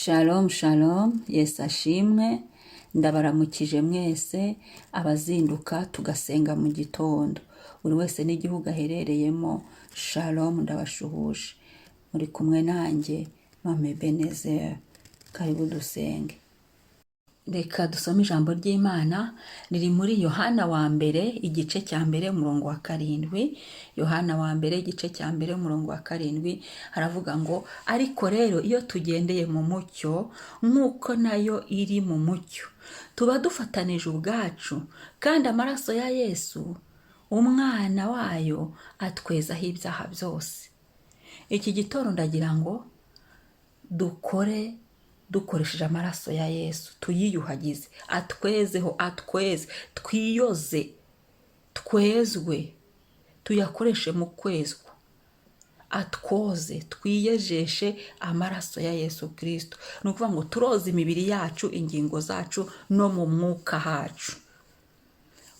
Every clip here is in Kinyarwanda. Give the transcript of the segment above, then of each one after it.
Shalom shalom, Yesu ashimwe, ndabaramukije mwese abazinduka tugasenga mu gitondo, buri wese n'igihugu aherereyemo. Shalom, ndabashuhuje, muri kumwe nanjye Mama Ebenezer. Karibu dusenge. Reka dusome ijambo ry'Imana riri muri Yohana wa mbere, igice cya mbere, umurongo wa 7. Yohana wa mbere, igice cya mbere, umurongo wa 7, haravuga ngo: "Ariko rero iyo tugendeye mu mucyo nk'uko nayo iri mu mucyo, tuba dufatanije ubwacu, kandi amaraso ya Yesu umwana wayo atwezaho ibyaha byose." Iki gitondo ndagira ngo dukore dukoresheje amaraso ya Yesu, tuyiyuhagize, atwezeho, atweze, twiyoze, twezwe, tuyakoreshe mu kwezwa, atwoze, twiyejeshe amaraso ya Yesu Kirisito. Ni ukuvuga ngo turoza imibiri yacu, ingingo zacu, no mu mwuka hacu,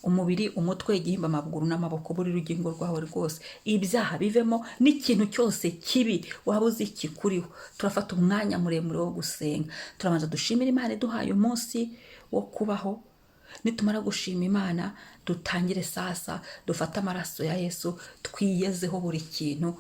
umubiri, umutwe, igihimba, amaguru n'amaboko, buri rugingo rwawe rwose, ibyaha bivemo n'ikintu cyose kibi waba uzi kikuriho. Turafata umwanya muremure wo gusenga. Turabanza dushimira Imana iduhaye umunsi wo kubaho. Nitumara gushima Imana, dutangire sasa dufate amaraso ya Yesu, twiyezeho buri kintu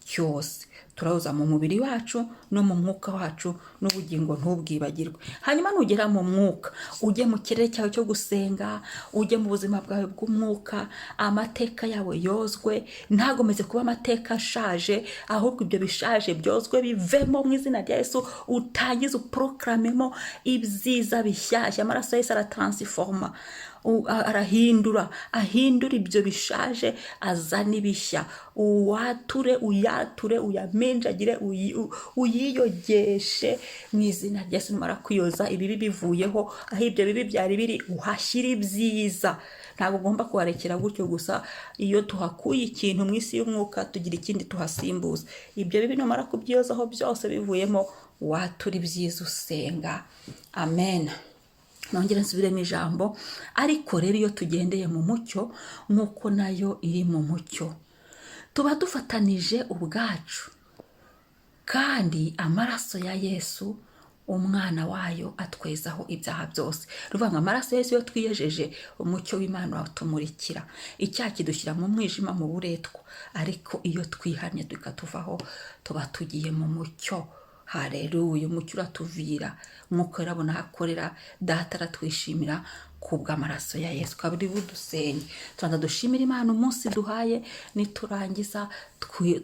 cyose. Turayoza mu mubiri wacu no mu mwuka wacu n'ubugingo, ntubwibagirwe. Hanyuma nugera mu mwuka, ujye mu kirere cyawe cyo gusenga, ujye mu buzima bwawe bw'umwuka, amateka yawe yozwe, ntagomeze kuba amateka ashaje, ahubwo ibyo bishaje byozwe bivemo mu izina rya Yesu. Utangize uporokaramemo ibyiza bishyashya. Amaraso ya Yesu arataransifoma, arahindura, ahindura ibyo bishaje, azana ibishya. Uwature, uyature, uyaminjagire, uyiyogeshe mu izina rya Yesu. Numara kwiyoza, ibibi bivuyeho, aho ibyo bibi byari biri uhashyira ibyiza. Ntabwo ugomba kuharekera gutyo gusa. Iyo tuhakuye ikintu mu isi y'umwuka, tugira ikindi tuhasimbuza. Ibyo bibi numara kubyiyozaho byose bivuyemo, watura ibyiza, usenga. Amen. Nongere nsubiremo ijambo: "Ariko rero iyo tugendeye mu mucyo nk'uko nayo iri mu mucyo, tuba dufatanije ubwacu, kandi amaraso ya Yesu umwana wayo atwezaho ibyaha byose." Ruvuga ngo amaraso ya Yesu, iyo twiyejeje, umucyo w'Imana uratumurikira. Icyaha kidushyira mu mwijima, mu buretwa, ariko iyo twihannye tukatuvaho, tuba tugiye mu mucyo. Hareruya! Umucyo uratuvira, umwuka urabona aho akorera, Data aratwishimira kubw'amaraso ya Yesu. Kabiri, budusenye. Tubanza dushimira Imana umunsi duhaye. Niturangiza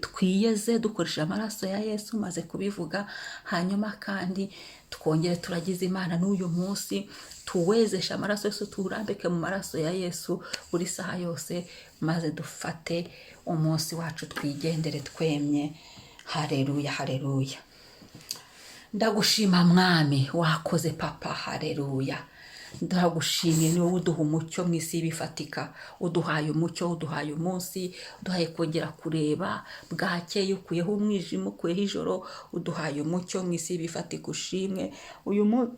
twiyeze dukoresheje amaraso ya Yesu, maze kubivuga. Hanyuma kandi twongere turagize Imana n'uyu munsi, tuwezeshe amaraso Yesu, tuwurambike mu maraso ya Yesu buri saha yose, maze dufate umunsi wacu, twigendere twemye. Hareruya, hareruya! Ndagushima Mwami, wakoze Papa. Hareruya, ndagushimiye. Ni wowe uduha umucyo mu isi y'ibifatika. Uduhaye umucyo, uduhaye umunsi, uduhaye kongera kureba bwakeye, ukuyeho umwijima, ukuyeho ijoro, uduhaye umucyo mu isi y'ibifatika. Ushimwe. Uyu munsi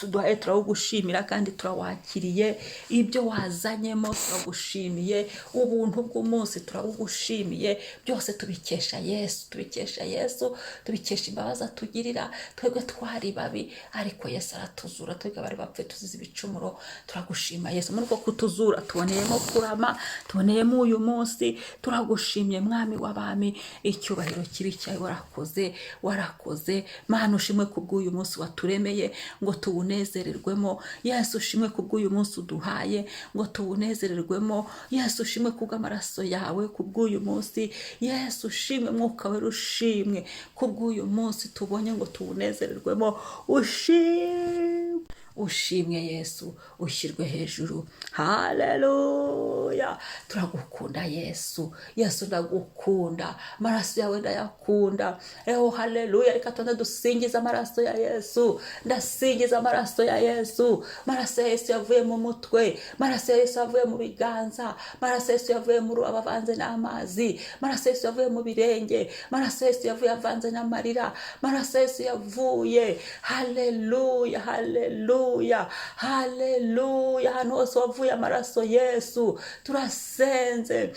uduhaye turawugushimira kandi turawakiriye. Ibyo wazanyemo turagushimiye, ubuntu bw'umunsi turabugushimiye. Byose tubikesha Yesu, tubikesha Yesu, tubikesha imbabazi atugirira. Twebwe twari babi, ariko Yesu aratuzura, twebwe abari bapfuye tuzize ibicumuro. Turagushima Yesu. Muri uko kutuzura tuboneyemo kurama, tuboneyemo uyu munsi. Turagushimye Mwami w'abami, icyubahiro kibi cyawe. Warakoze, warakoze Mana. Ushimwe kubw'uyu munsi waturemeye ngo tuwunezererwemo. Yesu ushimwe kubw'uyu munsi uduhaye ngo tuwunezererwemo. Yesu ushimwe kubw'amaraso yawe, kubw'uyu munsi. Yesu ushimwe. Mwuka wera ushimwe kubw'uyu munsi tubonye ngo tuwunezererwemo. Ushimwe, ushimwe Yesu, ushyirwe hejuru. Haleluya! Turagukunda Yesu. Yesu ndagukunda, amaraso yawe ndayakunda. Eho, haleluya! Reka tubanze dusingize amaraso ya Yesu. Ndasingiza amaraso ya Yesu. Amaraso ya Yesu yavuye mu mutwe, amaraso ya Yesu yavuye mu biganza, amaraso ya Yesu yavuye mu rubavu avanze n'amazi, amaraso ya Yesu yavuye mu birenge, amaraso ya Yesu yavuye avanze n'amarira, amaraso ya Yesu yavuye. Haleluya, haleluya, haleluya! Ahantu hose wavuye amaraso Yesu, turasenze.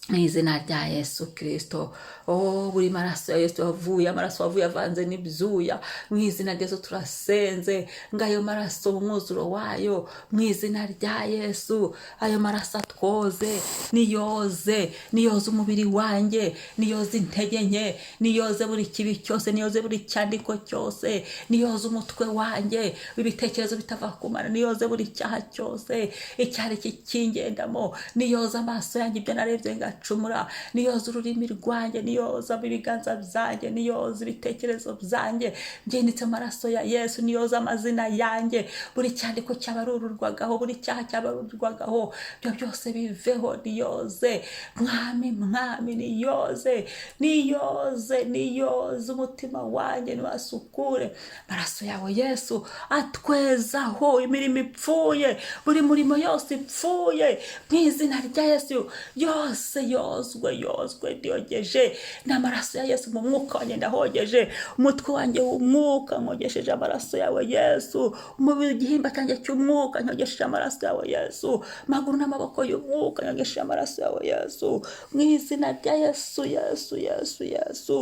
Mu izina rya Yesu Kirisito. Oh, buri maraso ya Yesu yavuye, amaraso wavuye avanze n'ibyuya, mu izina rya Yesu turasenze ngo ayo maraso mu mwuzuro wayo, mu izina rya Yesu, ayo maraso atwoze, niyoze, niyoze umubiri wanjye, niyoze intege nke, niyoze buri kibi cyose, niyoze buri cyandiko cyose, niyoze umutwe wanjye ibitekerezo bitava ku Mana, niyoze buri cyaha cyose icyari kikingendamo, niyoze amaso yanjye ibyo narebye ngacumura, niyoze ururimi rwanjye, niyoza ibiganza byanjye, niyoze ibitekerezo byanjye, byinitse amaraso ya Yesu, niyoze amazina yanjye, buri cyandiko cyabarururwagaho, buri cyaha cyabarururwagaho, ibyo byose biveho. Niyoze Mwami, Mwami, niyoze, niyoze, niyoze umutima wanjye, niwasukure. Amaraso yawe Yesu atwezaho imirimo ipfuye, buri murimo yose ipfuye, mu izina rya Yesu yose yozwe, yozwe. Ndiyogeje n'amaraso ya Yesu mu mwuka wanjye, ndahogeje umutwe wanjye w'umwuka, nkogesheje amaraso yawe Yesu, umubiri, igihimba cyanjye cy'umwuka nkogesheje amaraso yawe Yesu, amaguru n'amaboko y'umwuka nkogesheje amaraso yawe Yesu, mu izina rya Yesu, Yesu, Yesu, Yesu.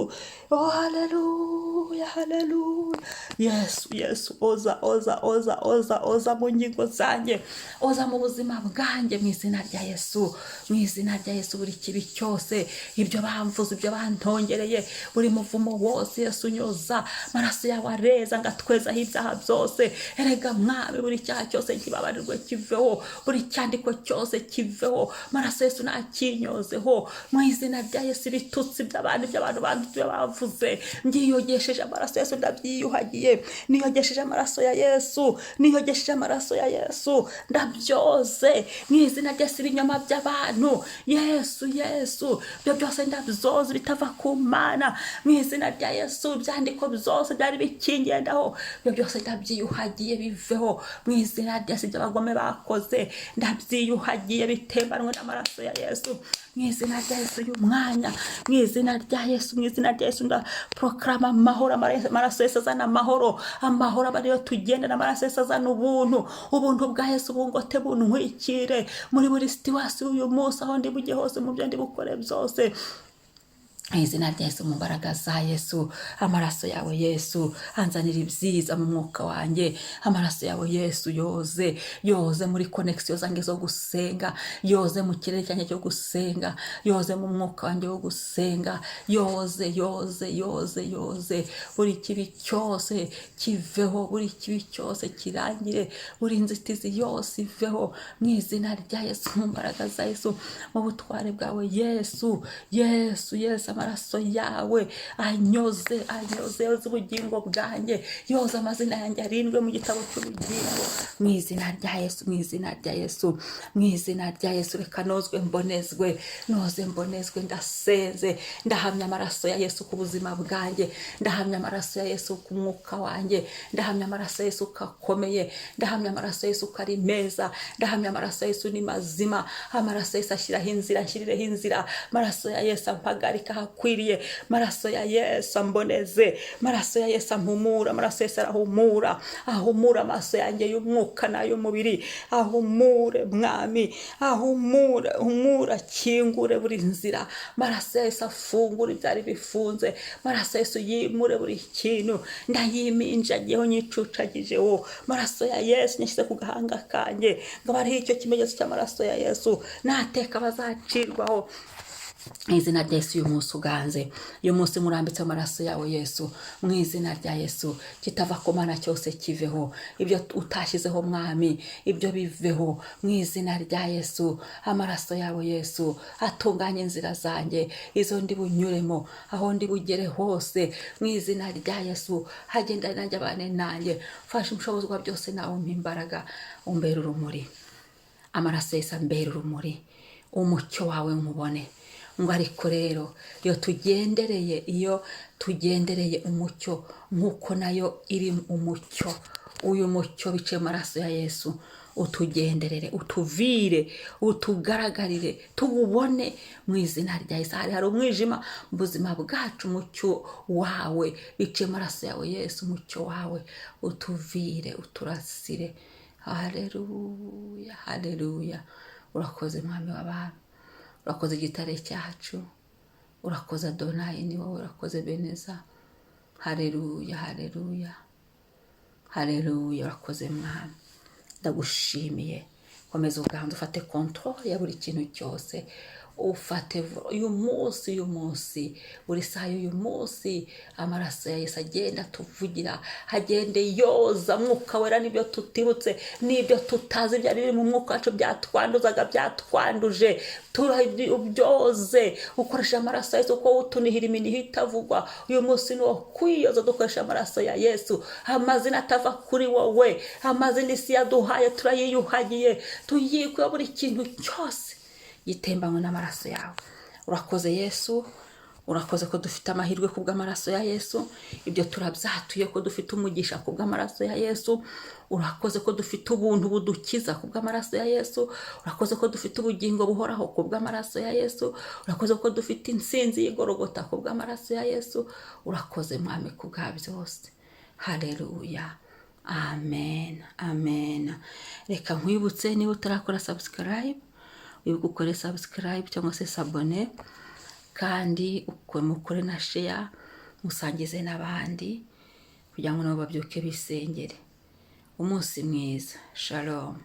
Oh, haleluya, haleluya. Yesu, Yesu, oza, oza, oza, oza, oza mu ngingo zanjye, oza mu buzima bwanjye, mu izina rya Yesu, mu izina rya Yesu. Buri kibi cyose, ibyo bamvuze, ibyo bantongereye, buri muvumo wose, Yesu nyoza, amaraso yawe areza ngo atwezaho ibyaha byose. Erega Mwami, buri cyaha cyose kibabarirwe kiveho, buri cyandiko cyose kiveho, amaraso Yesu nakinyozeho, mu izina rya Yesu. Ibitutsi by'abandi, by'abantu banduye bavuze, mbyiyogesheje amaraso Yesu, ndabyiyuhagiye, niyogesheje amaraso ya Yesu, niyogesheje amaraso ya Yesu, ndabyoze mu izina rya Yesu. Ibinyoma by'abantu, Yesu, Yesu, ibyo byose ndabyoza bitava ku Mana, mu izina rya Yesu. Ibyandiko byose byari bikingendaho, ibyo byose ndabyiyuhagiye biveho, mu izina rya Yesu. Ibyo abagome bakoze ndabyiyuhagiye, bitembanwe n'amaraso ya Yesu, mu izina rya Yesu. Uyu mwanya, mu izina rya Yesu, mu izina rya Yesu, ndaporokarama amahoro. Amaraso Yesu azana amahoro, amahoro aba ariyo tugendana. Amaraso Yesu azana ubuntu, ubuntu bwa Yesu bungote, buntwikire muri buri situation uyu munsi, aho ndi bujye hose, mu byo ndi bukore byose, mu izina rya Yesu, mu mbaraga za Yesu. Amaraso yawe Yesu anzanira ibyiza mu mwuka wanjye. Amaraso yawe Yesu yoze, yoze muri connexion zanjye zo gusenga, yoze mu kirere cyanjye cyo gusenga, yoze mu mwuka wanjye wo gusenga, yoze, yoze, yoze, yoze. Buri kibi cyose kiveho, buri kibi cyose kirangire, buri nzitizi yose iveho, mu izina rya Yesu, mu mbaraga za Yesu, mu butware bwawe Yesu, Yesu, Yesu. Amaraso yawe anyoze, anyoze, yoze ubugingo bwanjye, yoze amazina yanjye arindwe mu gitabo cy'ubugingo, mu izina rya Yesu, mu izina rya Yesu, mu izina rya Yesu. Reka nozwe mbonezwe, noze mbonezwe. Ndasenze, ndahamya amaraso ya Yesu ku buzima bwanjye, ndahamya amaraso ya Yesu ku mwuka wanjye, ndahamya amaraso ya Yesu ko akomeye, ndahamya amaraso ya Yesu ko ari meza, ndahamya amaraso ya Yesu ni mazima. Amaraso ya Yesu ashyiraho inzira, ashyirireho inzira. Amaraso ya Yesu ampagarika ahakwiriye. Amaraso ya Yesu amboneze. Amaraso ya Yesu ampumura. Amaraso ya Yesu arahumura, ahumura amaso yanjye y'umwuka n'ay'umubiri. Ahumure Mwami, ahumure, humura, akingure buri nzira. Amaraso ya Yesu afungure ibyari bifunze. Amaraso ya Yesu yimure buri kintu. Ndayiminjagiyeho, nyicucagijeho amaraso ya Yesu, nyashyize ku gahanga kanjye ngo abe ariho icyo kimenyetso cy'amaraso ya Yesu, nateka bazacirwaho, mu izina rya Yesu. Uyu munsi uganze, uyu munsi murambitse amaraso yawe Yesu, mu izina rya Yesu. Kitava ku Mana cyose kiveho, ibyo utashyizeho Mwami, ibyo biveho, mu izina rya Yesu. Amaraso yawe Yesu atunganye inzira zanjye, izo ndi bunyuremo, aho ndi bugere hose, mu izina rya Yesu. Hagendane nanjye, abane nanjye, mfashe umushobozi wa byose, nawe umpa imbaraga, umbere urumuri. Amaraso Yesu ambera urumuri, umucyo wawe nkubone. Ngo ariko rero iyo tugendereye umucyo nk'uko nayo iri umucyo, uyu mucyo biciye mu maraso ya Yesu utugenderere, utuvire, utugaragarire, tuwubone, mu izina rya Yesu. Hari umwijima mu buzima bwacu, umucyo wawe biciye mu maraso yawe Yesu, umucyo wawe utuvire, uturasire. Haleluya, haleluya. Urakoze Mwami w'abantu. Urakoze igitare cyacu, urakoze Adonayi, ni wowe urakoze Beneza. Hareruya, hareruya, hareruya, urakoze Mwami, ndagushimiye. Komeza uganza, ufate control ya buri kintu cyose, ufate uyu munsi, uyu munsi, buri saha y'uyu munsi. Amaraso ya Yesu agenda atuvugira, agende yoza. Mwuka Wera, n'ibyo tutibutse n'ibyo tutazi byari biri mu mwuka wacu byatwanduzaga, byatwanduje, turabyoze ukoresha amaraso ya Yesu, kuko utunihira iminiho itavugwa. Uyu munsi ni uwo kwiyoza dukoresha amaraso ya Yesu. Amazina atava kuri wowe, amazina isi yaduhaye, turayiyuhagiye, tuyikuye buri kintu cyose gitembanywe n'amaraso yawe. Urakoze Yesu, urakoze ko dufite amahirwe kubw'amaraso ya Yesu. Ibyo turabyatuye ko dufite umugisha kubw'amaraso ya Yesu. Urakoze ko dufite ubuntu budukiza kubw'amaraso ya Yesu. Urakoze ko dufite ubugingo buhoraho kubw'amaraso ya Yesu. Urakoze ko dufite intsinzi y'igorogota kubw'amaraso ya Yesu. Urakoze Mwami kubwa byose. Haleluya, amen, amen. Reka nkwibutse, niba utarakora subscribe, wibuke ukore subscribe cyangwa se s'abonner, kandi mukore na share, musangize n'abandi kugira ngo nabo babyuke bisengere. Umunsi mwiza, shalom.